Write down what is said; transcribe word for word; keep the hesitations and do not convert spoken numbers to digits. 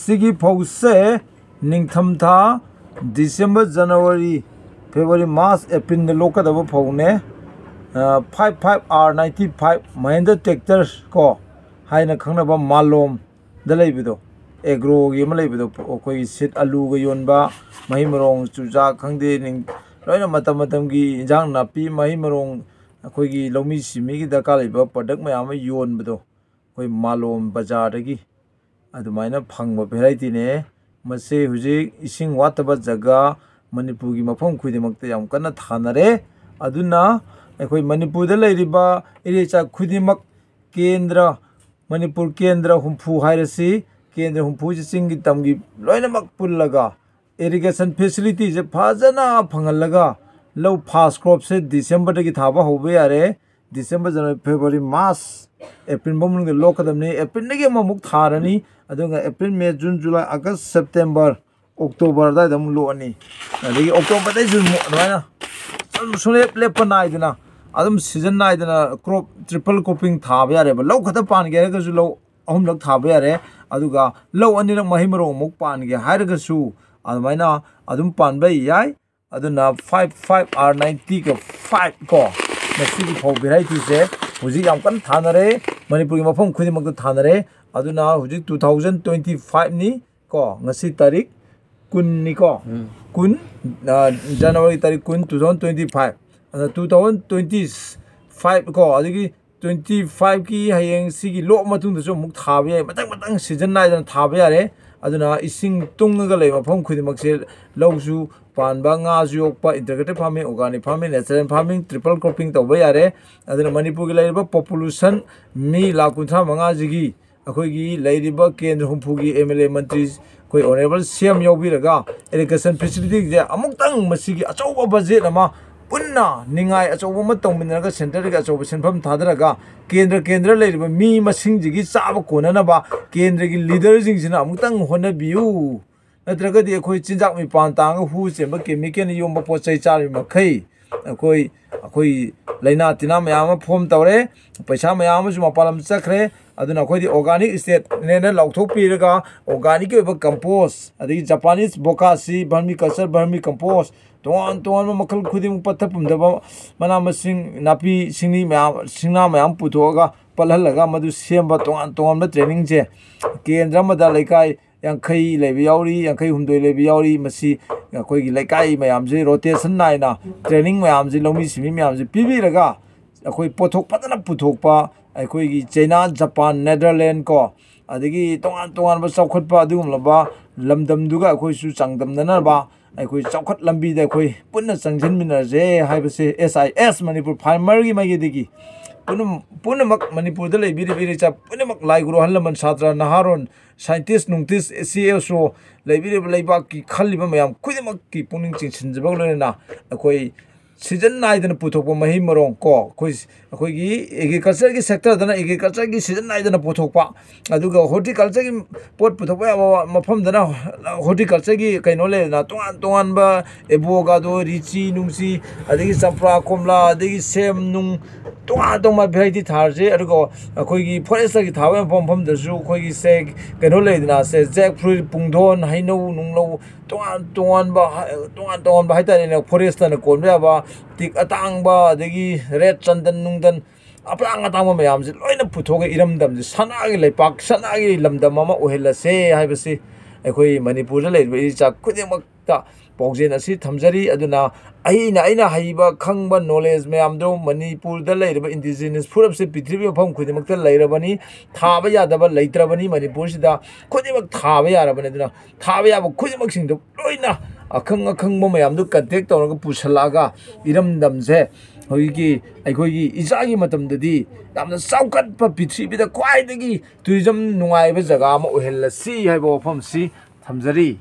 ꯁꯤꯒꯤ ꯐꯧꯁꯦ ꯅꯤꯡꯊꯝꯊꯥ December, January, February, March, April ꯗ ꯂꯣꯛꯀꯗꯕ ꯐꯧꯅꯦ꯫ Five five R ninety five Mahindra tractor ꯀꯣ, ꯍꯥꯏꯅ ꯈꯪꯅꯕ ꯃꯥꯂꯣꯝꯗ ꯂꯩꯕꯗꯣ, ꯑꯦꯒ꯭ꯔꯣꯒꯤ ꯑꯃ ꯂꯩꯕꯗꯣ, ꯑꯩꯈꯣꯏꯒꯤ ꯁꯤꯠ ꯑꯂꯨꯒ ꯌꯣꯟꯕ, ꯃꯍꯩ ꯃꯔꯣꯡ, ꯆꯨꯖꯥꯛ ꯈꯪꯗꯦ, ꯂꯣꯏꯅ ꯃꯇꯝ ꯃꯇꯝꯒꯤ ꯏꯟꯖꯥꯡ ꯅꯥꯄꯤ, ꯃꯍꯩ ꯃꯔꯣꯡ, ꯑꯩꯈꯣꯏꯒꯤ ꯂꯧꯃꯤ ꯁꯤꯃꯤꯒꯤ ꯗꯔꯀꯥꯔ ꯂꯩꯕ product ꯃꯌꯥꯝ ꯑꯃ ꯌꯣꯟꯕꯗꯣ, ꯑꯩꯈꯣꯏ ꯃꯥꯂꯣꯝ ꯕꯖꯥꯔꯗꯒꯤ ꯑꯗꯨꯃꯥꯏꯅ ꯐꯪꯕ varietyꯅꯦ꯫ ꯃꯁꯤ ꯍꯧꯖꯤꯛ ꯏꯁꯤꯡ ꯋꯥꯠꯇꯕ ꯖꯒꯥ ꯃꯅꯤꯄꯨꯔꯒꯤ ꯃꯐꯝ ꯈꯨꯗꯤꯡꯃꯛꯇ ꯌꯥꯝ ꯀꯟꯅ ꯊꯥꯅꯔꯦ꯫ ꯑꯗꯨꯅ ꯑꯩꯈꯣꯏ ꯃꯅꯤꯄꯨꯔꯗ ꯂꯩꯔꯤꯕ ꯏꯔꯩꯆꯥ ꯈꯨꯗꯤꯡꯃꯛ, ꯀꯦꯟꯗ꯭ꯔ, ꯃꯅꯤꯄꯨꯔ ꯀꯦꯟꯗ꯭ꯔ ꯍꯨꯝꯐꯨ ꯍꯥꯏꯔꯁꯤ, ꯀꯦꯟꯗ꯭ꯔ ꯍꯨꯝꯐꯨꯁꯤ ꯆꯤꯡꯒꯤ ꯇꯝꯒꯤ ꯂꯣꯏꯅꯃꯛ ꯄꯨꯜꯂꯒ irrigation facilityꯁꯦ ꯐꯖꯅ ꯐꯪꯍꯜꯂꯒ, ꯂꯧ first cropꯁꯦ Decemberꯗꯒꯤ ꯊꯥꯕ ꯍꯧꯕ ꯌꯥꯔꯦ꯫ December, January, February, March, Aprilꯐꯥꯎ ꯃꯅꯨꯡꯗ ꯂꯣꯛꯀꯗꯕꯅꯤ꯫ Aprilꯗꯒꯤ ꯑꯃꯃꯨꯛ ꯊꯥꯔꯅꯤ, ꯑꯗꯨꯒ April, May, June, July, August, September, October ꯑꯗꯨꯋꯥꯏꯗ ꯑꯃꯨꯛ ꯂꯣꯛꯑꯅꯤ꯫ ꯑꯗꯒꯤ Octoberꯗꯩ June ꯐꯥꯎ ꯑꯗꯨꯃꯥꯏꯅ ꯑꯗꯨꯝ ꯁꯨꯡꯂꯦꯞ ꯂꯦꯞꯄ ꯅꯥꯏꯗꯅ, ꯑꯗꯨꯝ season ꯅꯥꯏꯗꯅ crop, triple cropping ꯊꯥꯕ ꯌꯥꯔꯦꯕ꯫ ꯂꯧ ꯈꯛꯇ ꯄꯥꯟꯒꯦ ꯍꯥꯏꯔꯒꯁꯨ ꯂꯧ ꯑꯍꯨꯝꯂꯛ ꯊꯥꯕ ꯌꯥꯔꯦ꯫ ꯑꯗꯨꯒ ꯂꯧ ꯑꯅꯤꯔꯛ ꯃꯍꯩ ꯃꯔꯣꯡ ꯑꯃꯨꯛ ꯄꯥꯟꯒꯦ ꯍꯥꯏꯔꯒꯁꯨ ꯑꯗꯨꯃꯥꯏꯅ ꯑꯗꯨꯝ ꯄꯥꯟꯕ ꯌꯥꯏ꯫ ꯑꯗꯨꯅ five five R ninety five ꯀꯣ, ꯃꯁꯤꯒꯤ ꯐꯧ varietyꯁꯦ ꯍꯧꯖꯤꯛ ꯌꯥꯝ ꯀꯟꯅ ꯊꯥꯅꯔꯦ, ꯃꯅꯤꯄꯨꯔꯒꯤ ꯃꯐꯝ ꯈꯨꯗꯤꯡꯃꯛꯇ ꯊꯥꯅꯔꯦ꯫ ꯑꯗꯨꯅ ꯍꯧꯖꯤꯛ two thousand twenty fiveꯅꯤ ꯀꯣ, ꯉꯁꯤ ꯇꯥꯔꯤꯛ ꯀꯨꯟꯅꯤꯀꯣ, ꯎꯝ꯫ ꯀꯨꯟ, ꯑ, January ꯇꯥꯔꯤꯛ ꯀꯨꯟ, two thousand twenty five꯫ ꯑꯗ two thousand twenty five ꯀꯣ, ꯑꯗꯒꯤ twenty fiveꯀꯤ ꯍꯌꯦꯡ ꯁꯤꯒꯤ ꯂꯣꯛꯑ ꯃꯇꯨꯡꯗꯁꯨ ꯑꯃꯨꯛ ꯊꯥꯕ ꯌꯥꯏ, ꯃꯊꯪ ꯃꯊꯪ season ꯅꯥꯏꯗꯅ ꯊꯥꯕ ꯌꯥꯔꯦ꯫ ꯑꯗꯨꯅ ꯏꯁꯤꯡ ꯇꯨꯡꯉꯒ ꯂꯩꯕ ꯃꯐꯝ ꯈꯨꯗꯤꯡꯃꯛꯁꯦ ꯂꯧꯁꯨ ꯄꯥꯟꯕ, ꯉꯥꯁꯨ ꯌꯣꯛꯄ, integrated farming, organic farming, natural farming, triple cropping ꯇꯧꯕ ꯌꯥꯔꯦ꯫ ꯑꯗꯨꯅ ꯃꯅꯤꯄꯨꯔꯒꯤ ꯂꯩꯔꯤꯕ population ꯃꯤ ꯂꯥꯈ ꯀꯨꯟꯊ꯭ꯔꯥ ꯃꯉꯥꯁꯤꯒꯤ ꯑꯩꯈꯣꯏꯒꯤ ꯂꯩꯔꯤꯕ ꯀꯦꯟꯗ꯭ꯔ ꯍꯨꯝꯐꯨꯒꯤ MLA ꯃꯟꯇ꯭ꯔꯤ ꯑꯩꯈꯣꯏ honourable CM ꯌꯥꯎꯕꯤꯔꯒ irrigation facilityꯁꯦ ꯑꯃꯨꯛꯇꯪ ꯃꯁꯤꯒꯤ ꯑꯆꯧꯕ budget ꯑꯃ ꯄꯨꯟꯅ ꯅꯤꯡꯉꯥꯏ ꯑꯆꯧꯕ ꯑꯃ ꯇꯧꯃꯤꯟꯅꯔꯒ centreꯗꯒꯤ ꯑꯆꯧꯕ ꯁꯦꯟꯐꯝ ꯊꯥꯗꯔꯒ ꯀꯦꯟꯗ꯭ꯔ ꯀꯦꯟꯗ꯭ꯔ ꯂꯩꯔꯤꯕ ꯃꯤ ꯃꯁꯤꯡꯁꯤꯒꯤ ꯆꯥꯕ ꯀꯣꯟꯅꯅꯕ ꯀꯦꯟꯗ꯭ꯔꯒꯤ leaderꯁꯤꯡꯁꯤꯅ ꯑꯃꯨꯛꯇꯪ ꯍꯣꯠꯅꯕꯤꯌꯨ꯫ ꯅꯠꯇ꯭ꯔꯒꯗꯤ ꯑꯩꯈꯣꯏ ꯆꯤꯟꯖꯥꯛ ꯃꯤꯄꯥꯟ ꯇꯥꯡꯉꯒ ꯍꯨ ꯆꯦꯟꯕ chemicalꯅ ꯌꯣꯝꯕ ꯄꯣꯠ ꯆꯩ ꯆꯥꯔꯤꯕ ꯃꯈꯩ ꯑꯩꯈꯣꯏ, ꯑꯩꯈꯣꯏ ꯂꯥꯏꯅꯥ ꯇꯤꯟꯅꯥ ꯃꯌꯥꯝ ꯑꯃ form ꯇꯧꯔꯦ, ꯄꯩꯁꯥ ꯃꯌꯥꯝ ꯑꯃꯁꯨ ꯃꯄꯥꯟ ꯂꯝꯗ ꯆꯠꯈ꯭ꯔꯦ꯫ ꯑꯗꯨꯅ ꯑꯩꯈꯣꯏꯗꯤ organic stateꯅꯦꯅ ꯂꯥꯎꯊꯣꯛꯄꯤꯔꯒ organicꯀꯤ ꯑꯣꯏꯕ compost, ꯑꯗꯒꯤ Japanese bokashi vermicompost, vermicompost, ꯇꯣꯉꯥꯟ ꯇꯣꯉꯥꯟꯕ ꯃꯈꯜ ꯈꯨꯗꯤꯡꯃꯛ ꯄꯠꯊ ꯄꯨꯝꯗꯕ ꯃꯅꯥ ꯃꯁꯤꯡ, ꯅꯥꯄꯤ ꯁꯤꯡꯅꯤ ꯃꯌꯥꯝ, ꯁꯤꯡꯅꯥ ꯃꯌꯥꯝ ꯄꯨꯊꯣꯛꯑꯒ ꯄꯠꯍꯜꯂꯒ ꯃꯗꯨ ꯁꯦꯝꯕ ꯇꯣꯉꯥꯟ ꯇꯣꯉꯥꯟꯕ trainingꯁꯦ ꯀꯦꯟꯗ꯭ꯔ ꯑꯃꯗ ꯂꯩꯀꯥꯏ ꯌꯥꯡꯈꯩ ꯂꯩꯕ ꯌꯥꯎꯔꯤ, ꯌꯥꯡꯈꯩ ꯍꯨꯝꯗꯣꯏ ꯂꯩꯕ ꯌꯥꯎꯔꯤ꯫ ꯃꯁꯤ ꯑꯩꯈꯣꯏꯒꯤ ꯂꯩꯀꯥꯏ ꯃꯌꯥꯝꯁꯤ rotation ꯅꯥꯏꯅ training ꯃꯌꯥꯝꯁꯤ, ꯂꯧꯃꯤ ꯁꯤꯟꯃꯤ ꯃꯌꯥꯝꯁꯤ ꯄꯤꯕꯤꯔꯒ ꯑꯩꯈꯣꯏ ꯄꯣꯠꯊꯣꯛ ꯐꯖꯅ ꯄꯨꯊꯣꯛꯄ, ꯑꯩꯈꯣꯏꯒꯤ ꯆꯩꯅꯥ, ꯖꯄꯥꯟ, ꯅꯦꯗꯔꯂꯦꯟ ꯀꯣ, ꯑꯗꯒꯤ ꯇꯣꯉꯥꯟ ꯇꯣꯉꯥꯟꯕ ꯆꯥꯎꯈꯠꯄ ꯑꯗꯨꯒꯨꯝꯂꯕ ꯂꯝꯗꯝꯗꯨꯒ ꯑꯩꯈꯣꯏꯁꯨ ꯆꯥꯡꯗꯝꯅꯅꯕ, ꯑꯩꯈꯣꯏ ꯆꯥꯎꯈꯠ ꯂꯝꯕꯤꯗ ꯑꯩꯈꯣꯏ ꯄꯨꯟꯅ ꯆꯪꯁꯤꯟꯃꯤꯟꯅꯔꯁꯦ ꯍꯥꯏꯕꯁꯦ S I S, ꯃꯅꯤꯄꯨꯔ ꯐꯥꯔꯃꯔꯒꯤ ꯃꯥꯏꯀꯩꯗꯒꯤ ꯄꯨꯝꯅꯃꯛ, ꯄꯨꯝꯅꯃꯛ ꯃꯅꯤꯄꯨꯔꯗ ꯂꯩꯕꯤꯔꯤꯕ ꯏꯔꯩꯆꯥ ꯄꯨꯝꯅꯃꯛ, ꯂꯥꯏ ꯒꯨꯔꯨ, ꯑꯍꯜ ꯂꯃꯟ, ꯁꯥꯇ꯭ꯔ, ꯅꯍꯥꯔꯣꯟ, scientist, ꯅꯨꯡꯇꯤꯁ, C S O, ꯂꯩꯕꯤꯔꯤꯕ ꯂꯩꯕꯥꯛꯀꯤ ꯈꯜꯂꯤꯕ ꯃꯌꯥꯝ ꯈꯨꯗꯤꯡꯃꯛꯀꯤ ꯄꯨꯛꯅꯤꯡ ꯆꯤꯡꯁꯤꯟꯖꯕꯒ ꯂꯣꯏꯅꯅ ꯑꯩꯈꯣꯏ season ꯅꯥꯏꯗꯅ ꯄꯨꯊꯣꯛꯄ ꯃꯍꯩ ꯃꯔꯣꯡ ꯀꯣ, ꯑꯩꯈꯣꯏ, ꯑꯩꯈꯣꯏꯒꯤ agricultureꯒꯤ sectorꯗꯅ agricultureꯒꯤ season ꯅꯥꯏꯗꯅ ꯄꯨꯊꯣꯛꯄ, ꯑꯗꯨꯒ horticultureꯒꯤ ꯄꯣꯠ ꯄꯨꯊꯣꯛꯄ ꯌꯥꯕ ꯃꯐꯝꯗꯅ horticultureꯒꯤ ꯀꯩꯅꯣ ꯂꯩꯗꯅ, ꯇꯣꯉꯥꯟ ꯇꯣꯉꯥꯟꯕ avocado, ꯔꯤꯆꯤ ꯅꯨꯡꯆꯤ, ꯑꯗꯒꯤ ꯆꯝꯄ꯭ꯔꯥ ꯀꯣꯝꯂꯥ, ꯑꯗꯒꯤ ꯁꯦꯝ ꯅꯨꯡ, ꯇꯣꯉꯥꯟ ꯇꯣꯉꯥꯟꯕ variety ꯊꯥꯔꯁꯦ꯫ ꯑꯗꯨꯒ ꯑꯩꯈꯣꯏꯒꯤ forestꯇꯒꯤ ꯊꯥꯕ ꯃꯐꯝ ꯃꯐꯝꯗꯁꯨ ꯑꯩꯈꯣꯏꯒꯤ ꯁꯦ, ꯀꯩꯅꯣ ꯂꯩꯗꯅ, ꯁꯦ, jackfruit, ꯄꯨꯡꯗꯣꯟ, ꯍꯩꯅꯧ ꯅꯨꯡꯂꯧ, ꯇꯣꯉꯥꯟ ꯇꯣꯉꯥꯟꯕ ꯍꯥ-, ꯇꯣꯉꯥꯟ ꯇꯣꯉꯥꯟꯕ ꯍꯥꯏꯇꯥꯔꯦꯅꯦ, forestꯅ ꯀꯣꯟꯕ ꯌꯥꯕ ꯇꯤꯛ ꯑꯇꯥꯡꯕ, ꯑꯗꯒꯤ red ꯆꯟꯗꯟ ꯅꯨꯡꯗꯟ, ꯑꯇꯥꯡ ꯑꯇꯥꯡꯕ ꯃꯌꯥꯝꯁꯦ ꯂꯣꯏꯅ ꯄꯨꯊꯣꯛꯑꯒ ꯏꯔꯝꯗꯝꯁꯦ ꯁꯅꯥꯒꯤ ꯂꯩꯄꯥꯛ, ꯁꯅꯥꯒꯤ ꯂꯝꯗꯝ ꯑꯃ ꯑꯣꯏꯍꯜꯂꯁꯦ ꯍꯥꯏꯕꯁꯤ ꯑꯩꯈꯣꯏ ꯃꯅꯤꯄꯨꯔꯗ ꯂꯩꯔꯤꯕ ꯏꯔꯩꯆꯥ ꯈꯨꯗꯤꯡꯃꯛꯇ ꯄꯥꯎꯖꯦꯜ ꯑꯁꯤ ꯊꯝꯖꯔꯤ꯫ ꯑꯗꯨꯅ ꯑꯩꯅ, ꯑꯩꯅ ꯍꯩꯕ, ꯈꯪꯕ knowledge ꯃꯌꯥꯝꯗꯣ, ꯃꯅꯤꯄꯨꯔꯗ ꯂꯩꯔꯤꯕ indigenous food ꯑꯁꯤ ꯄ꯭ꯔꯤꯊꯤꯕꯤ ꯃꯐꯝ ꯈꯨꯗꯤꯡꯃꯛꯇ ꯂꯩꯔꯕꯅꯤ, ꯊꯥꯕ ꯌꯥꯗꯕ ꯂꯩꯇ꯭ꯔꯕꯅꯤ, ꯃꯅꯤꯄꯨꯔꯁꯤꯗ ꯈꯨꯗꯤꯡꯃꯛ ꯊꯥꯕ ꯌꯥꯔꯕꯅꯤ꯫ ꯑꯗꯨꯅ ꯊꯥꯕ ꯌꯥꯕ ꯈꯨꯗꯤꯡꯃꯛꯁꯤꯡꯗꯣ ꯂꯣꯏꯅ ꯑꯈꯪ ꯑꯈꯪꯕ ꯃꯌꯥꯝꯗꯣ contact ꯇꯧꯔꯒ ꯄꯨꯁꯜꯂꯛꯑꯒ ꯏꯔꯝꯗꯝꯁꯦ ꯍꯧꯖꯤꯛꯀꯤ ꯑꯩꯈꯣꯏꯒꯤ ꯏꯆꯥꯒꯤ ꯃꯇꯝꯗꯗꯤ ꯌꯥꯝꯅ ꯆꯥꯎꯈꯠꯄ, ꯄ꯭ꯔꯤꯊꯤꯕꯤꯗ ꯈ꯭ꯋꯥꯏꯗꯒꯤ tourism ꯅꯨꯡꯉꯥꯏꯕ ꯖꯒꯥ ꯑꯃ ꯑꯣꯏꯍꯜꯂꯁꯤ ꯍꯥꯏꯕ ꯋꯥꯐꯝꯁꯤ ꯊꯝꯖꯔꯤ꯫